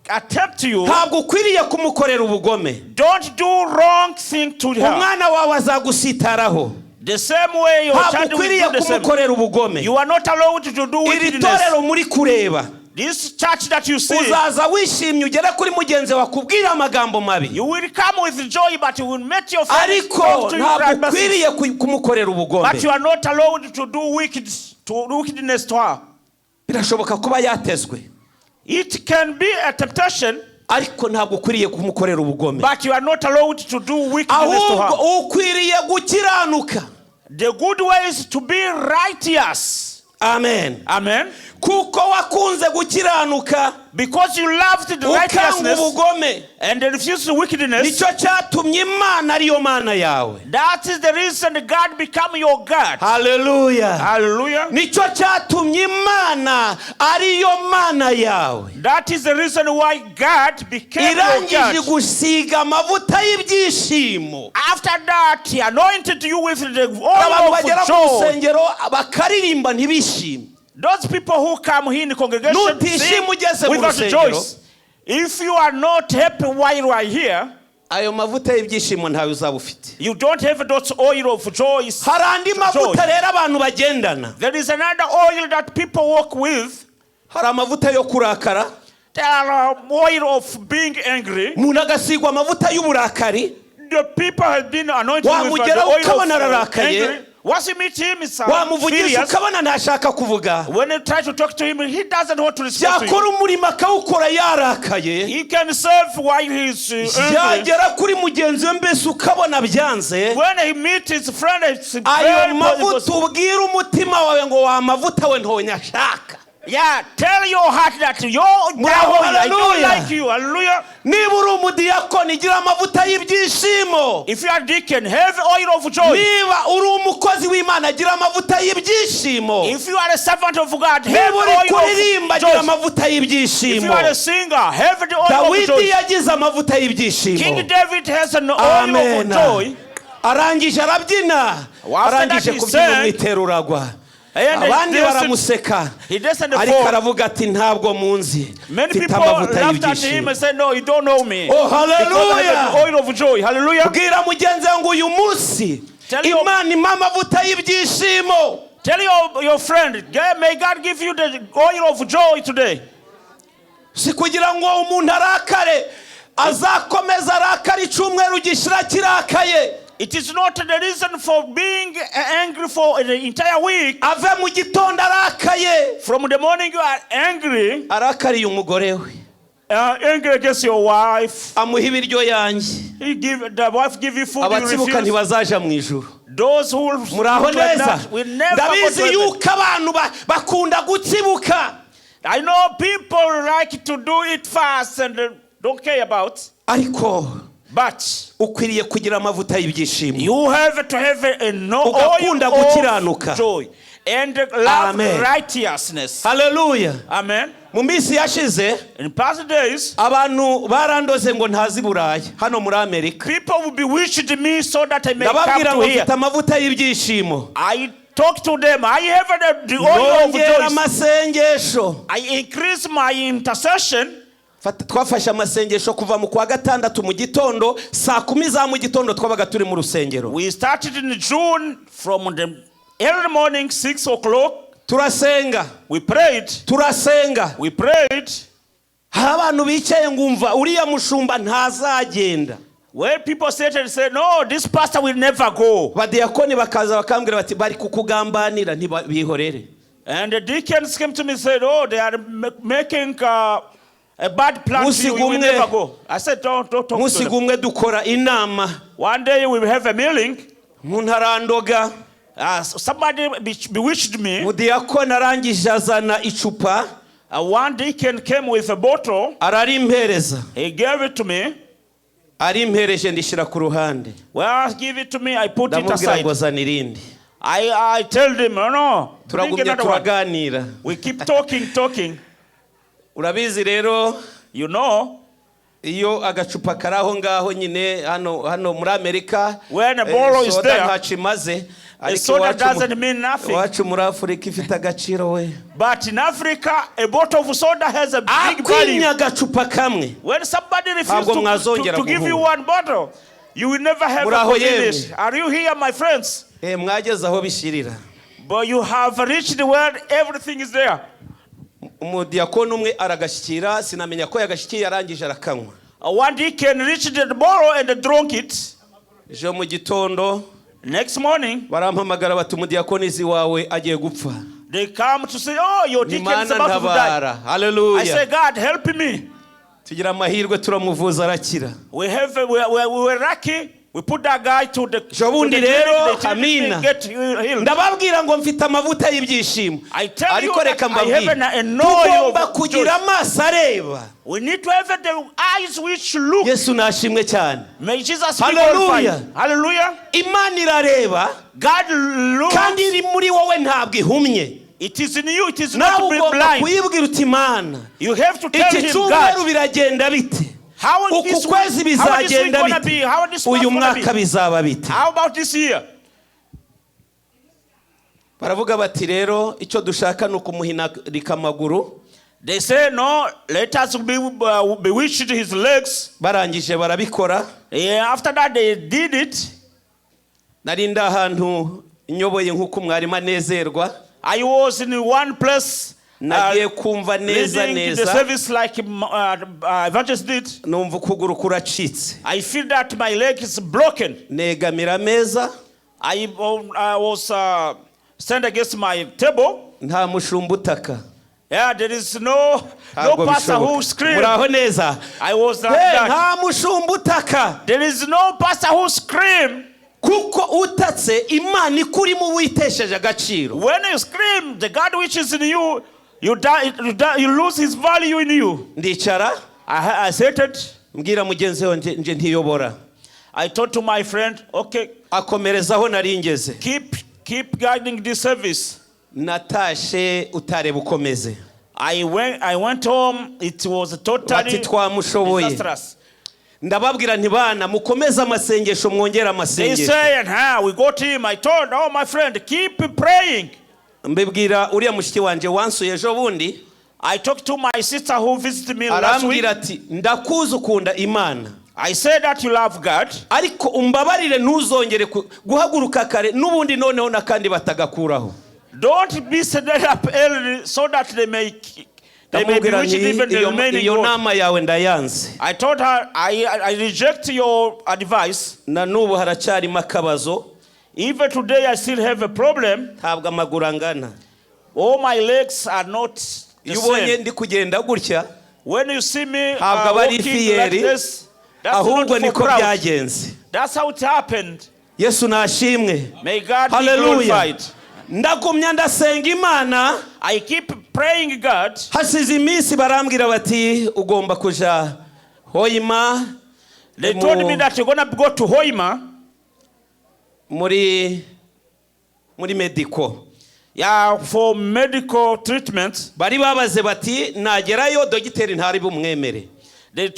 attempt you. Ntabwo ukwiriye kumukorera ubugome. Don't do wrong thing to her. Umwana wawe azagusitaraho. The same way your Ntabwo child will ukwiriye do the same. kumukorera ubugome. You are not allowed to do Iri wickedness. torero muri kureba This church that you see, uzaza wishimye ugere kuri mugenzi wawe akubwira amagambo mabi. You will come with joy, but you will meet your friends Ariko talk to you ntabwo like mercy. ukwiriye kumukorera ubugome. But you are not allowed to do wickedness to her. Birashoboka kuba yatezwe. It can be a temptation, Ariko ntabwo ukwiriye kumukorera ubugome. But you are not allowed to do wickedness to her. Ahubwo ukwiriye gukiranuka. The good way is to be righteous. Amen. Amen. Kuko wakunze gukiranuka Because you loved the ukanga righteousness ubugome, and refused the wickedness, nicyo cyatumye Imana ariyo Mana yawe. That is the reason God become your God. Haleluya. Hallelujah. Nicyo cyatumye Imana ariyo Mana yawe. That is the reason why God became your Irangije God. gusiga amavuta y'ibyishimo. After that, He anointed you with the Abantu oil bagera of mu joy. rusengero bakaririmba ntibishime. Those people who come here in the congregation Nutishima sing ugeze mu without rusengero. joy. If you are not happy while you are here, ayo mavuta y'ibyishimo ntayo uzaba ufite. You don't have those oil of joy. Hari andi mavuta rero abantu bagendana. There is another oil that people walk with. Hari amavuta yo kurakara. There are oil of being angry. Umuntu agasigwa amavuta y'uburakari. The people have been anointed with the Wamugeraho oil of ukabona ararakaye. angry. Once you meet him, it's Wamuvugisha furious. ukabona ntashaka kuvuga. When you try to talk to him, he doesn't want to respond to you. Yakora umurimo akawukora yarakaye. He can serve while he's angry. Yagera kuri mugenzi we mbese ukabona byanze. When he meets his friend, it's Ayo very mavuta possible. ubwira umutima wawe ngo wa mavuta we ntonyashaka. Yeah, tell your heart that your Muraho, devil, I don't hallelujah. like you. Hallelujah. Niba uri umudiyakoni gira amavuta y'ibyishimo. If you are deacon, have oil of joy. Niba uri umukozi w'Imana gira amavuta y'ibyishimo. If you are a servant of God, have Niba uri oil kuririmba of gira joy. amavuta If y'ibyishimo. you are a singer, have the oil of Dawidi joy. yagize amavuta King y'ibyishimo. David has an oil of Amen. joy. Arangije arabyina. After that Arangije he kubyina sang. umwitero uragwa. And he Abandi danced- baramuseka. He danced the Ariko fall. aravuga ati ntabwo munzi. Many Mfite people amavuta laughed at him y'ibyishimo. and said, "No, you don't know me." Oh, Because I have hallelujah. the oil of joy. Hallelujah. Bwira mugenzi wawe ngo uyu munsi Tell your- Imana impa amavuta y'ibyishimo. Tell your friend, "God, may God give you the oil of joy today." Si kugira ngo umuntu arakare azakomeza arakare icyumweru gishira kirakaye. It is not the reason for being angry for the entire week. Ave mu gitondo arakaye. From the morning you are angry, Arakariye umugore we. Angry against your wife. Amuha ibiryo yanjye. He give the wife give you food, you Abatsibuka refuse. ntibazaja mu ijuru. Those who Muraho do like neza. that will never go to Ndabizi heaven. yuko abantu bakunda gutsibuka. I know people like to do it fast and don't care about. Ariko But ukwiriye kugira amavuta y'ibyishimo. you have to have a no oil Ugakunda gukiranuka. of joy and love Amen. righteousness. Haleluya. Amen. Mu minsi yashize In past days, abantu barandoze ngo ntazi Burayi hano muri Amerika. people will bewitched me so that I may come Ndababwira to ngo here. mfite amavuta y'ibyishimo. I talk to them. I have the oil of Nongera joy. amasengesho. I increase my intercession. Twafashe amasengesho kuva mu kwa gatandatu mu gitondo saa kumi za mu gitondo twabaga turi mu rusengero. We started in June from the early morning, 6 o'clock. Turasenga. We prayed. Turasenga. We prayed. Hari abantu bicaye ngumva uriya mushumba ntazagenda. Where people said and said, "No, this pastor will never go." Badiyakoni bakaza bakambwira bati bari kukugambanira ntibihorere. And the deacons came to me and said, "Oh, they are making a bad plan to you. You will Musigumwe. never go." I said, Don't talk to Umunsi them." umwe dukora inama. One day we will have a meeting. Umuntu arandoga. Somebody bewitched me. Mudiyakoni arangije azana icupa. One deacon came with a bottle. Ararimpereza. He gave it to me. Arimpereje ndishyira ku ruhande. Well, give it to me. I put it Ndamubwira aside. ngo zana irindi. I tell them, No, bring Turagumye another one." turaganira. We keep talking, talking. Urabizi rero iyo agacupa kari aho ngaho nyine hano hano muri Amerika When a bottle is soda there, ntacyo imaze a soda doesn't mean nothing. iwacu muri Afurika ifite agaciro we. But in Africa, a bottle of soda has a big value. Akwimye agacupa kamwe. When somebody refuses Ntabwo mwazongera to give you guhura. one bottle, you will never have a Muraho convenience. yemwe. Are you here, my friends? Eh, mwageze aho bishirira. But you have reached where everything is there. Umudiyakoni umwe aragashyikira sinamenya ko yagashyikiye arangije arakanywa. One deacon reached the bottle and drank it. Ejo mu gitondo Next morning, barampamagara bati umudiyakonizi wawe agiye gupfa. They come to say, "Oh, your deacon is Imana about to die." ntabara. I say, Haleluya. "God, help me." Tugira amahirwe turamuvuza arakira. We were lucky. We put that guy to Ejo bundi the clinic. rero, They treated me, amina. get healed. Ndababwira ngo mfite amavuta y'ibyishimo. I tell you Ariko that reka I have mbabwire, an oil tugomba of kugira joy. amaso areba. We need to have the eyes which look. Yesu nashimwe cyane. May Jesus be Hallelujah. glorified. Hallelujah. Imana irareba, God looks. kandi iri muri wowe, ntabwo ihumye. It is in you. It is Nawe not ugomba blind. kuyibwira uti: "Imana, You have to tell iki him, cyumweru God, biragenda bite? how Uku this kwezi week, how this week bizagenda gonna be? bite? How this month Uyu gonna mwaka be? bizaba bite?" How about this year? Baravuga bati: "Rero icyo dushaka ni ukumuhinarika amaguru." They say, "No, let us be bewitched his legs." Barangije barabikora. Yeah, after that, they did it. Nari ndi ahantu nyoboye nk'uko umwarimu anezerwa. I was in one place Nagiye kumva neza leading the neza, service like evangelist did. numva ukuguru kuracitse. I feel that my leg is broken. Negamira ameza. I was stand against my table. Nta mushumba utaka. Yeah, there is no Ntabwo pastor who bishoboka. screamed. Muraho neza? I was like Hey, that. nta mushumba utaka. There is no pastor who screamed. Kuko utatse, Imana ikurimo witesheje agaciro. When you scream, the God which is in you, you die, you die, you lose his value in you. Ndicara. I said it. Mbwira mugenzi wanjye nje ntiyobora. I told to my friend, "Okay, Akomereza aho nari ngeze. keep guiding this service." Natashe utareba ukomeze. I went home. It was totally Bati twamushoboye. disastrous. Ndababwira nti: "Bana, mukomeze amasengesho, mwongere They amasengesho." say, and we got him. I told, "Oh, my friend, keep praying." Mbibwira uriya mushiki wanje wansuye ejo bundi. I talked to my sister who visited me last week. Arambwira ati: "Ndakuzi ukunda Imana, I said that you love God. ariko umbabarire ntuzongere guhaguruka kare n'ubundi noneho n'akandi batagakuraho." Don't be set up early so that they may Ndamubwira bewitch nti even the iyo, remaining iyo goat. nama yawe ndayanze. I told her, I reject your advice. Na n'ubu haracyarimo akabazo. Even today, I still have a problem. Ntabwo amaguru angana. All my legs are not the Iyo ubonye same. ndi kugenda gutya, When you see me ntabwo aba ari walking fierté, like this, that's ahubwo not for niko proud. byagenze. That's how it happened. Yesu nashimwe. May God be Haleluya. glorified. Ndagumya ndasenga Imana. I keep praying God. Hashize iminsi barambwira bati: "Ugomba kuja Hoima." They told me that you're gonna go to Hoima. Muri medical. Yeah, for medical treatment. Bari babaze bati nagerayo dogiteri ntari bumwemere. They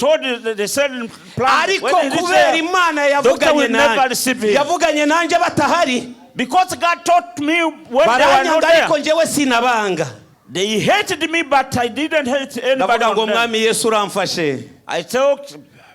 said in plan, Ariko when he reached kubera there, Imana doctor yavuganye will never nanjye, receive him. yavuganye nanjye batahari. Because God taught me when they were not Baranyanga, there. ariko njyewe sinabanga. They hated me, but I didn't hate anybody Ndavuga ngo: of them. "Mwami Yesu, uramfashe." I told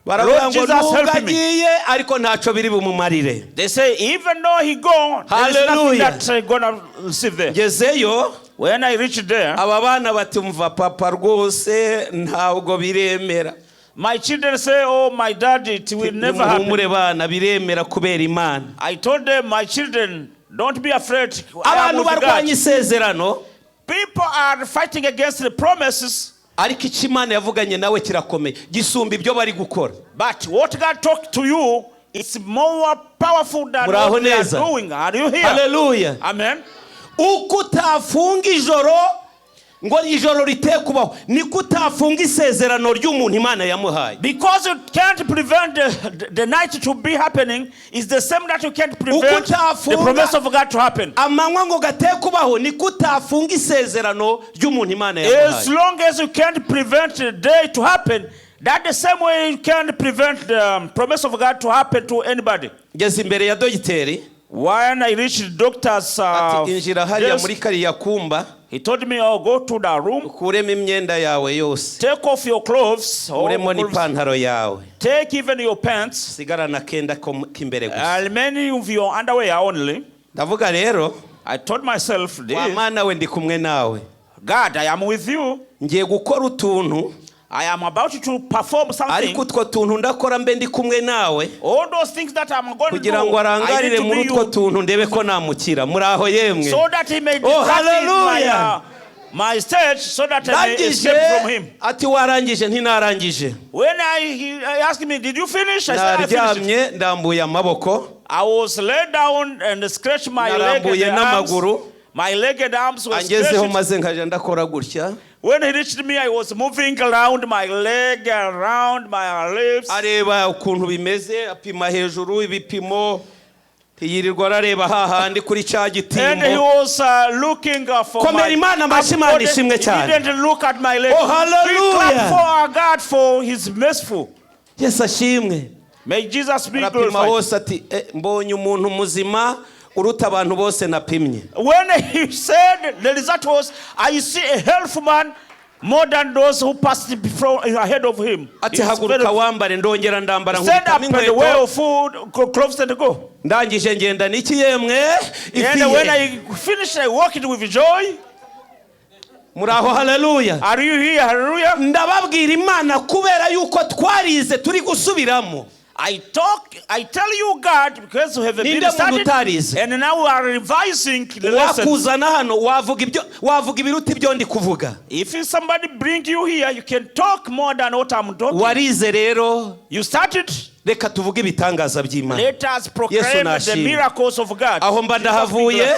Baravuga Lord ngo Jesus, nubwo help me. agiye ariko ntacyo biri bumumarire. They say, even though he gone, there is nothing Hallelujah. that gonna receive there. Ngezeyo, When I reached there, aba bana batumva: "Papa, rwose ntabwo biremera." my children say, "Oh, my daddy, it will never happen." Nimuhumure bana, biremera kubera Imana. I told them, "My children, don't be afraid. I am Abantu with barwanya God." isezerano, People are fighting against the promises, ariko icyo Imana yavuganye nawe kirakomeye, gisumba ibyo bari gukora. But what God talked to you is more powerful than Muraho what they are neza? doing. Are you here? Haleluya. Amen. Uko utafunga ijoro ngo ijoro rite kubaho, niko utafunga isezerano ry'umuntu Imana yamuhaye. Because you can't prevent the night to be happening, is the same that you can't prevent the Utafunga- promise of God to happen. Amanywa ngo gate kubaho, niko utafunga isezerano ry'umuntu Imana As yamuhaye. long as you can't prevent the day to happen, that the same way you can't prevent the promise of God to happen to anybody. Ngeze imbere ya dogiteri, When I reached the doctor's ati: "Injira hariya desk, muri kariya kumba, he told me, "Oh, go to the room, ukuremo imyenda yawe yose, take off your clothes, all ukuremo clothes, n'ipantaro yawe, take even your pants, sigarana akenda k'imbere gusa." and many of your underwear only." Ndavuga rero, I told myself wa this, Mana we, ndi kumwe nawe. "God, I am with you. Ngiye gukora utuntu, I am about to perform something. Ariko utwo tuntu ndakora mbe ndi kumwe nawe, All those things that I'm going to kugira do, ngo I need arangarire to muri be utwo you, tuntu ndebe ko namukira." Muri aho yemwe? So that he may Oh, distract in my hallelujah. My stage so that I may Ndangije. Escape from him. Ati warangije ntinarangije. When he asked me, "Did you finish?" I said, "I finished." Naryamye ndambuye amaboko. I was laid down and scratched my leg and Narambuye the arms. n'amaguru. My leg and arms were Angezeho stretched. maze nkajya ndakora gutya. When he reached me, I was moving around my leg, around my lips. Areba ukuntu bimeze apima hejuru ibipimo ntiyirirwa arareba hahandi kuri cya And he gitimbo. Was looking for Komera my Imana amashyi, Imana body. ishimwe He cyane. didn't look at my leg. Oh, hallelujah. We clap for our God for his merciful. Yesu ashimwe. May Jesus be Arapima glorified. hose ati "Eh, mbonye umuntu muzima uruta abantu bose napimye." When he said the result was, "I see a healthy man more than those who passed before ahead of him." Ati It's haguruka wambare ndongera ndambara Stand up nkubitamo and wear inkweto. food, clothes and go. Ndangije ngenda n'iki yemwe And when ifiye. I finished, I walked with joy. Muri aho haleluya. Are you here? Hallelujah. Ndababwira Imana kubera yuko twarize turi gusubiramo. I talk, I tell you God, because we have been Ninde muntu studied, utarize? And now we are revising the lesson. Wakuzana hano wavuga ibyo wavuga ibiruta ibyo ndi kuvuga. If somebody bring you here, you can talk more than what I'm talking. Warize rero. You started. Reka tuvuge ibitangaza by'Imana. Let us proclaim Yesu the nashimwe. Miracles of God. Aho mba ndahavuye.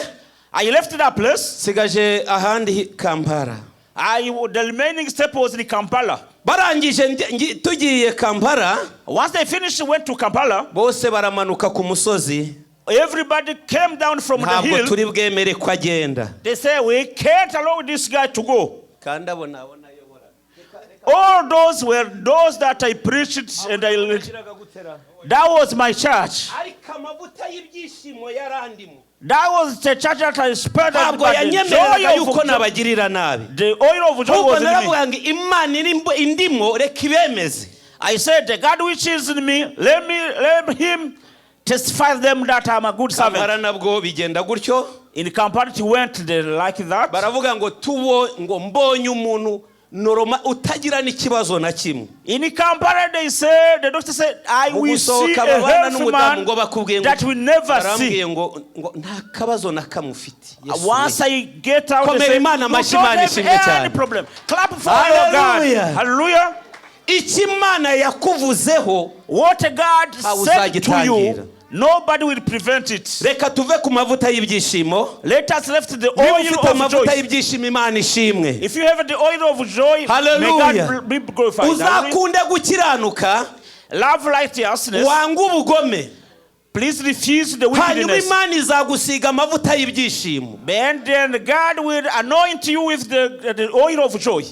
I left that place. Sigaje ahandi Kampala. The remaining step was in Kampala. Barangije tugiye Kampala. Once they finished, went to Kampala. Bose baramanuka ku musozi. Everybody came down from the Ntabwo hill. turi bwemere ko agenda. They say, "We can't allow this guy to go." Kandi abo nabona ayobora. All those were those that I preached and I led. That was my church. Ariko amavuta y'ibyishimo yarandimo. That was the church that I spent. Ntabwo But the yanyemereraga joy yuko of nabagirira nabi. the oil of joy Ahubwo was in me. naravuga ngo Imana indimo reka ibemeze. I said, "The God which is in me, let him testify them that I'm a good Kampala servant." nabwo bigenda gutyo. In Kampala, it went there like that. Baravuga ngo tubo ngo mbonye umuntu normal utagira n'ikibazo na kimwe. In Kampala, they said, the doctor said, "I Mu will see gusohoka a babana healthy n'umudamu man ngo bakubwiye ngo that we never see." barambwiye ngo ngo nta kabazo na kamwe ufite. Yesu Once we. I get out, they Komera say, Imana "You amashyi, don't Imana have ishimwe cyane. Any problem." Clap for your God. Hallelujah. Hallelujah. Icyo Imana yakuvuzeho What God ntawe said to uzagitangira. you, nobody will prevent it. Reka tuve ku mavuta y'ibyishimo. Let us left the Niba oil ufite of amavuta joy. y'ibyishimo Imana ishimwe. If you have the oil of joy, may Hallelujah. God be glorified. Uzakunde gukiranuka. Love righteousness. Wanga ubugome. Please refuse the Hanyuma wickedness. Imana izagusiga amavuta y'ibyishimo. And then God will anoint you with the oil of joy.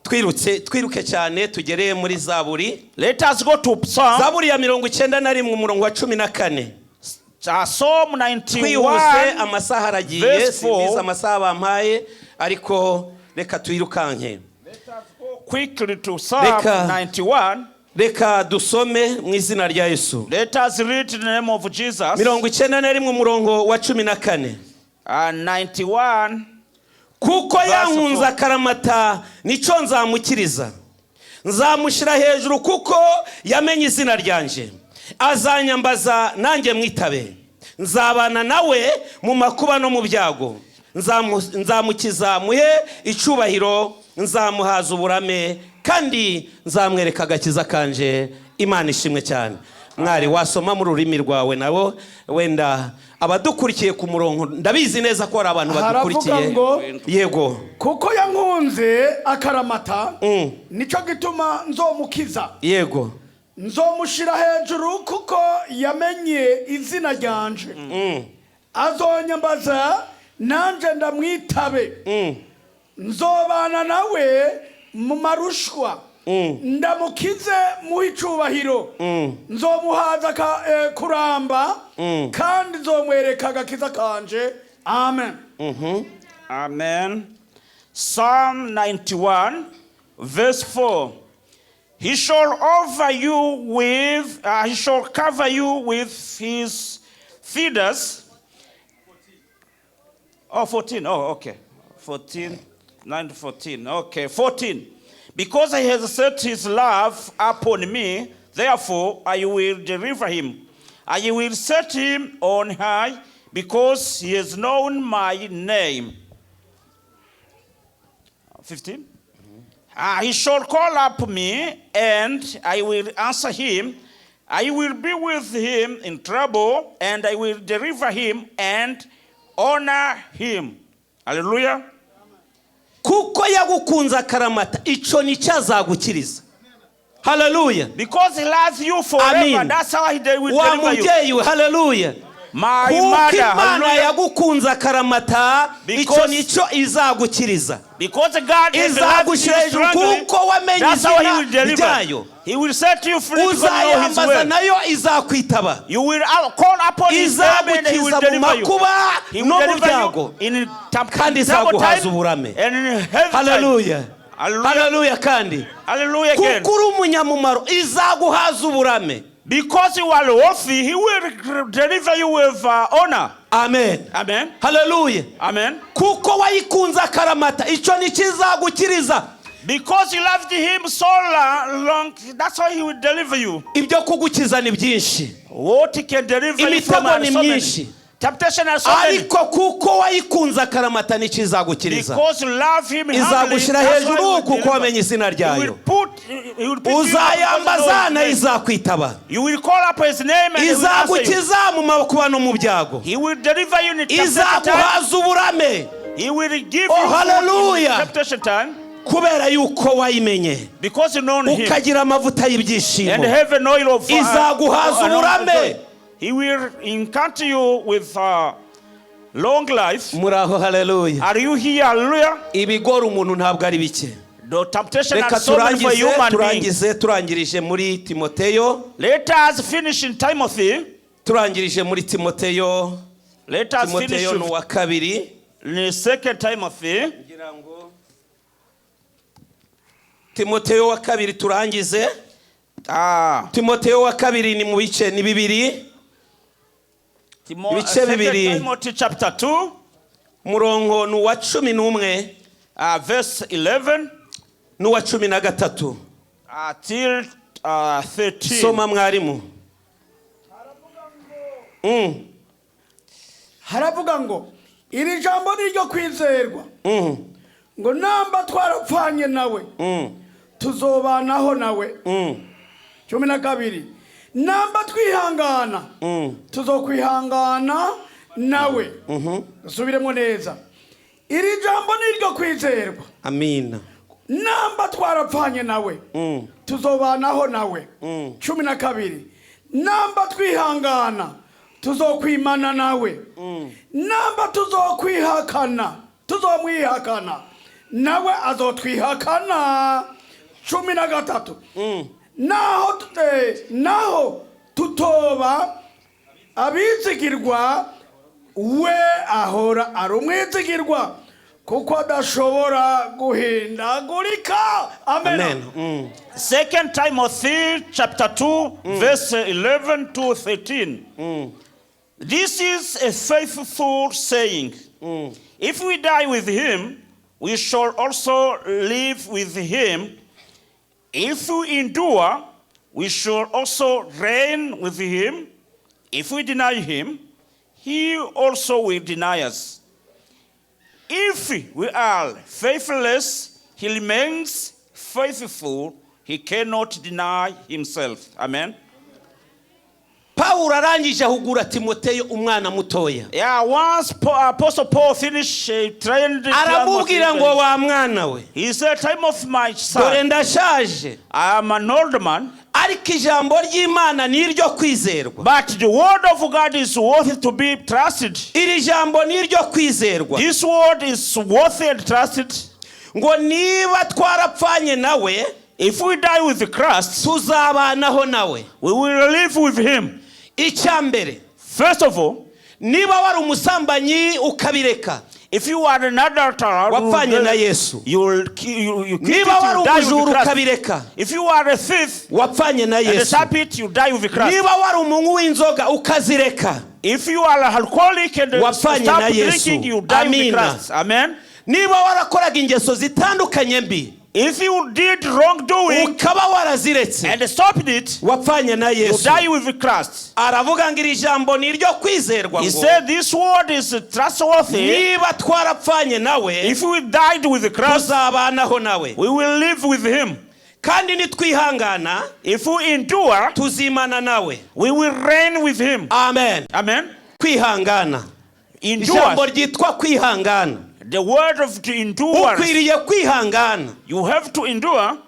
Twirutse twiruke cyane tugere muri Zaburi. Let us go to Psalm, Zaburi ya 91 umurongo wa 14. Psalm Twihuse 91. amasaha aragiye. Verse 4. Simbizi amasaha bampaye ariko reka twirukanke. Quickly to Psalm Reka. 91. Reka dusome mu izina rya Yesu. Let us read in the name of Jesus. 91 umurongo wa 14. 91. Kuko Verse yankunze 4. akaramata nicyo nzamukiriza nzamushyira hejuru kuko yamenye izina ryanje azanyambaza nanjye mwitabe nzabana nawe mu makuba no mu byago nzamukiza muhe icyubahiro nzamuhaza uburame kandi nzamwereka agakiza kanje. Imana ishimwe cyane. Mwari wasoma mu rurimi rwawe nabo wenda abadukurikiye ku murongo ndabizi neza ko hari abantu Haravuga badukurikiye. ngo- Yego. Kuko yankunze akaramata nicyo gituma nzomukiza nzomushyira hejuru kuko yamenye izina ryanje azonyambaza nanjye ndamwitabe nzobana nawe mu marushwa ndamukize muhe icubahiro nzomuhaza kuramba kandi nzomwereka agakiza kanje. Amen. Amen. Psalm 91, verse 4. He shall cover you with his feathers. Oh, 14. Oh, okay. 14, 9 to 14. Okay, 14. "Because he has set his love upon me, therefore I will deliver him. I will set him on high because he has known my name." 15. He shall call up me, and I will answer him. I will be with him in trouble, and I will deliver him and honor him. Hallelujah. Kuko yagukunze akaramata, icyo nicyo azagukiriza. Haleluya. Because he loves you forever, Amen. That's how he will Wa deliver you. mubyeyi we, haleluya. My Kuko mother, Imana hallelujah. yagukunze akaramata, icyo nicyo izagukiriza. Because God has loved you Izagushyira hejuru strongly, kuko wamenye that's how he izina will deliver. ryayo. He will set you free because you know his Uzayambaza, will. nayo izakwitaba. You will call upon his name and he will Izagukiza mu deliver you. makuba He will no mu deliver byago, you in kandi trouble izaguhaza time uburame. and in heavy time. Haleluya. Hallelujah. Haleluya kandi. Hallelujah again. Kuko uri umunyamumaro, izaguhaza uburame. Because you are worthy, he will deliver you with honor. Amen. Amen. Haleluya. Amen. Kuko wayikunze akaramata, icyo nikizagukiriza. Because you loved him so long, that's how he will deliver you. Ibyo kugukiza ni byinshi. What he can deliver you from Imitego are ni so many. myinshi. Temptation are so many. Ariko kuko wayikunze akaramata, nikizagukiriza. Because you love him humbly, Izagushyira that's why hejuru he will kuko deliver. wamenye izina He ryayo. will put you up because you Uzayambaza, know his nayo name. izakwitaba. You will call up his name and he will answer you. Izagukiza mu makuba no mu byago. He will deliver you in temptation time. Izaguhaza uburame. He will give Oh, you food hallelujah. in temptation time Kubera yuko wayimenye, because you know him ukagira amavuta y'ibyishimo. and have an oil of Izaguhaza uburame. joy. He will encounter you with long life. Muraho? Haleluya. Are you here? Hallelujah. Ibigora umuntu ntabwo ari bike. The temptation Reka are so many for turangize. human beings. Turangize, turangirije muri Timoteyo. Let us finish in Timothy. Turangirije muri Timoteyo. Let us finish Timoteyo ni with uwa kabiri. the second Timothy. Ngira ngo Timoteyo wa kabiri, turangize. Timoteyo wa kabiri ni mu bice ni bibiri. Ibice Second bibiri. Timothy chapter 2, Umurongo ni uwa 11 verse 11 n'uwa 13 till 13. Soma, mwarimu. Haravuga ngo iri jambo ni iryo kwizerwa, ngo namba twarapfanye nawe, tuzobanaho nawe. 12, namba twihangana, tuzokwihangana nawe. Dusubiremo neza, iri jambo ni iryo kwizerwa. Amina. Namba twarapfanye nawe, tuzobanaho nawe. 12, namba twihangana, tuzokwimana nawe. Namba tuzokwihakana, tuzomwihakana, nawe azotwihakana. 13, naho tutoba abizigirwa, we ahora ari umwizigirwa, kuko adashobora guhindagurika. Amen. Amen. Second Timothy chapter 2, verse 11 to 13. This is a faithful saying. If we die with him, we shall also live with him. If we endure, we shall also reign with him. If we deny him, he also will deny us. If we are faithless, he remains faithful. He cannot deny himself. Amen. Pawulo arangije ahugura Timoteyo, umwana mutoya. Yeah, once Apostle Paul finished, he trained Aramubwira ngo wa mwana we, He said, "Time of my dore son, ndashaje, I am an old man, ariko ijambo ry'Imana ni iryo kwizerwa. But the word of God is worthy to be trusted." Iri jambo ni iryo kwizerwa. This word is worthy and trusted. Ngo niba twarapfanye nawe, If we die with Christ, tuzabanaho nawe. We will live with him. Icya mbere, First of all, niba wari umusambanyi ukabireka, if you are an adulterer, wapfanye na Yesu. you will you, you quit it, Niba wari you die with umujura Christ. ukabireka, If you are a thief wapfanye na and Yesu. stop it, you die with Christ. Niba wari umunywi w'inzoga ukazireka, If you are an alcoholic and wapfanye stop na Yesu. drinking, you die with Amina. Christ. Amen. Niba warakoraga ingeso zitandukanye mbi, If you did wrongdoing ukaba waraziretse, and stopped it, wapfanye na you Yesu. die with Christ. Aravuga ngo iri jambo ni iryo kwizerwa He ngo said this word is trustworthy. niba twarapfanye nawe, If we died with Christ, tuzabanaho nawe, we will live with him. Kandi nitwihangana, If we endure, tuzimana nawe. We will reign with him. Amen. Amen. Kwihangana, ijambo Endure. Ryitwa kwihangana. The word of to endure. Ukwiriye kwihangana. You have to endure.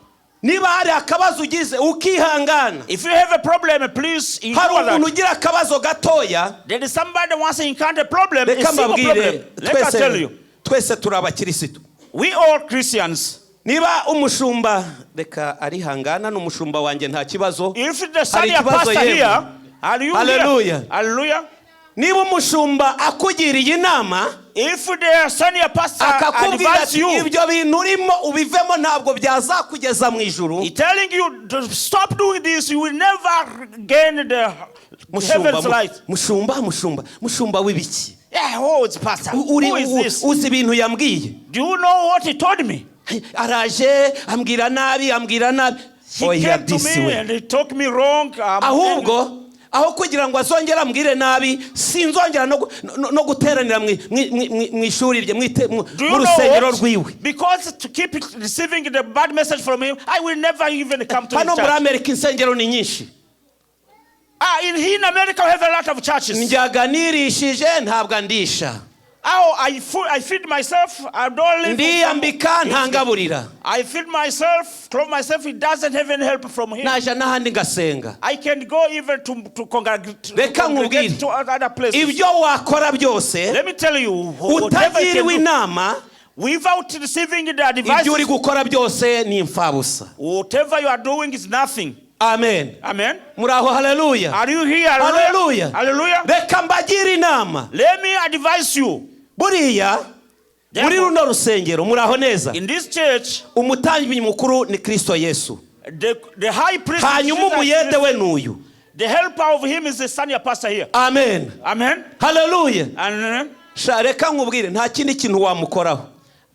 Niba hari akabazo ugize, ukihangana. If you have a problem, please Hari endure umuntu that. ugira akabazo gatoya. There is somebody wants to encounter a problem, a Reka single mbabwire, problem. Let us tell twese you. Twese turi abakirisitu. We all Christians. Niba umushumba, reka arihangana, ni umushumba wanjye, nta kibazo. If the senior Ikibazo pastor yemwe. here, are you Hallelujah. here? Hallelujah. Niba umushumba akugiriye inama, If the senior pastor akakubwira advise ati you, ibyo bintu urimo ubivemo, ntabwo byazakugeza mu ijuru. He telling you to stop doing this, you will never gain the Mushumba, heaven's light. Mushumba, mushumba, mushumba w'ibiki? Yeah, oh, it's pastor. Uri Who is this? Uzi ibintu yambwiye? Do you know what he told me? Araje ambwira nabi, ambwira nabi. He Oya, came to disi me we. And he talked me wrong. Ahubwo aho kugira ngo azongere ambwire nabi, sinzongera no guteranira mu ishuri rye, Do you mu know rusengero what? rwiwe. Because to keep it, receiving the bad message from him, I will never even come to his Hano muri church. Amerika insengero ni nyinshi. Ah, in America, we have a lot of churches. Njyaga nirishije, ntabwo andisha. Oh, I feed myself. I don't live. Ndiyambika, ntangaburira. I feed myself, clothe myself. He doesn't have any help from him. Naja n'ahandi ngasenga. I can go even to congregate, to Reka congregate nkubwire. to other places. Ibyo wakora byose, Let me tell you, whatever you utagiriwe can do, inama, without receiving the advice, ibyo uri gukora byose ni imfabusa. Whatever you are doing is nothing. Amen. Amen. Muri aho? Haleluya. Are you here? Hallelujah. Hallelujah. Reka mbagire inama. Let me advise you. Buriya muri runo rusengero, muri aho neza, In this church, umutambyi mukuru ni Kristo Yesu. the high priest, is Hanyuma Jesus umuyede Christ. we n'uyu. The helper of him is the senior pastor here. Amen. Amen. Haleluya. And Sha, reka nkubwire, nta kindi kintu wamukoraho.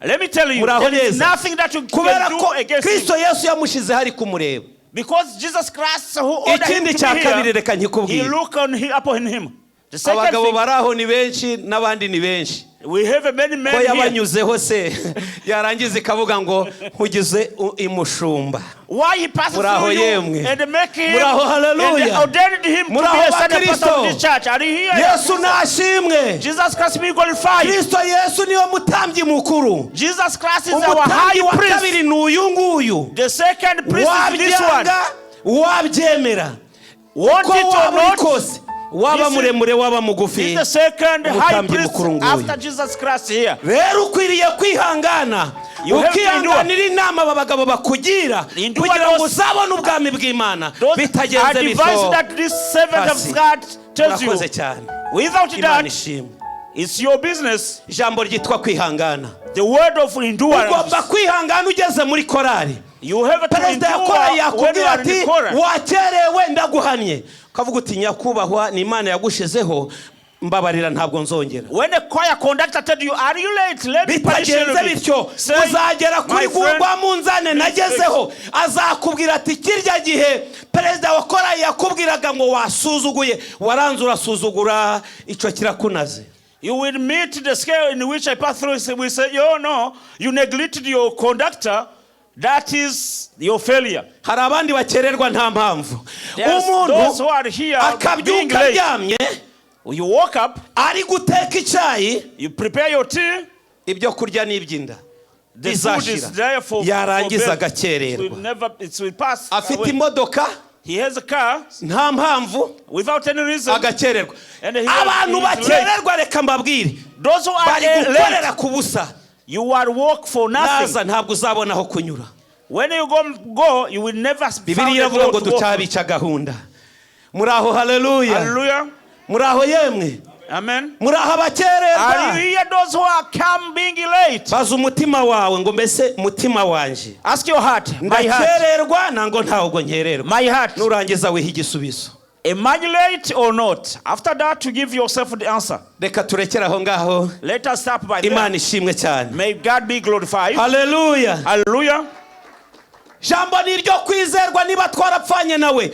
let me tell you, Muraho there is neza. nothing that you Kubera can do ko against him. Kristo Yesu yamushize hari kumureba. Because Jesus Christ, who ordered him Ikindi to cya be kabiri, here, reka he nkikubwire. looked upon him. The second Abagabo thing, bari aho ni benshi, n'abandi ni benshi. We have many men Ko here. yabanyuzeho se, yarangiza ikavuga ngo nkugize imushumba. Why he passes Muraho through you yemwe. and make him Muraho, hallelujah. and ordained him to be Muraho a senior pastor bakristo. of this church. Are you here? Yesu nashimwe. Jesus Christ be glorified. Kristo Yesu niwe mutambyi mukuru. Jesus Christ is our Umutambyi high wa priest. kabiri ni uyu nguyu. The second priest is this one. Wabyanga, wabyemera, Want uko it or waba uri not, kose, waba muremure, waba mugufi, this is the second high umutambyi priest mukuru nguyu. After Jesus Christ here. Rero ukwiriye kwihangana, You have to ukihanganira inama aba bagabo bakugira, Endure kugira ngo those- uzabone ubwami bw'Imana. Those Bitagenze advice bityo, that this servant Basi. of God tells you. Murakoze cyane. Without Imana that, ishimwe. it's your business. Ijambo ryitwa kwihangana. The word of endurance. Ugomba kwihangana ugeze muri korari. You have to Perezida ya endure korari when you yakubwira are in ati the chorus. wakerewe, ndaguhannye, ukavuga uti nyakubahwa, ni Imana yagushizeho, mbabarira, ntabwo nzongera. When the choir conductor tell you, "Are you late? Let me punish you a Bitagenze little bit." bityo, Say, uzagera kuri "My friend, rwa munzane nagezeho, azakubwira ati kirya gihe perezida wa korari yakubwiraga ngo wasuzuguye, waranze urasuzugura, icyo kirakunaze. You will meet the scale in which I pass through. We say, "Oh no, you neglected your conductor. That is your failure." Hari abandi bakererwa nta mpamvu. There's Umuntu those who are here being akabyuka late. aryamye, You woke up, ari guteka icyayi, you prepare your tea, ibyo kurya n'iby'inda the food is bizashira, there for yarangiza for bed. agakererwa. It will never, it will pass Afite away. imodoka, He has a car nta mpamvu without any reason. agakererwa. And Abantu he is bakererwa, reka mbabwire, Those who are bari late, gukorera ku busa. You are work for nothing. Naza ntabwo uzabona aho kunyura. When you go, you will never find Bibiliya a iravuga door ngo to walk. ducabica gahunda. Muri aho? Haleluya. Hallelujah. Muri aho yemwe? Amen. Muri aho Are abakererwa? you here, those who are come being late? Baza umutima wawe ngo mbese mutima wanje, Ask your heart. My heart. ndakererwa ntango ntabwo nkererwa? My heart. Nurangiza wiha igisubizo. Am I late or not? After that, to give yourself the answer. Reka turekere aho ngaho. Let us stop by there. Imana ishimwe cyane. May God be glorified. Haleluya. Hallelujah. Jambo ni iryo kwizerwa, niba twarapfanye nawe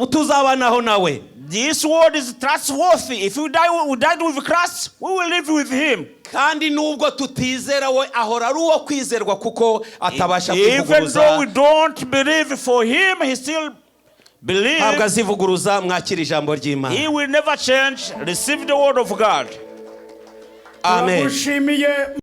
tuzabanaho nawe. This word is trustworthy. If we die, we died with Christ, we will live with him. Kandi nubwo tutizera, we ahora ari uwo kwizerwa kuko atabasha Even though kwivuguruza. We don't believe for him, he still Ntabwo believes. azivuguruza. Mwakira ijambo ry'Imana. He will never change. Receive the word of God. Amen. Turagushimiye.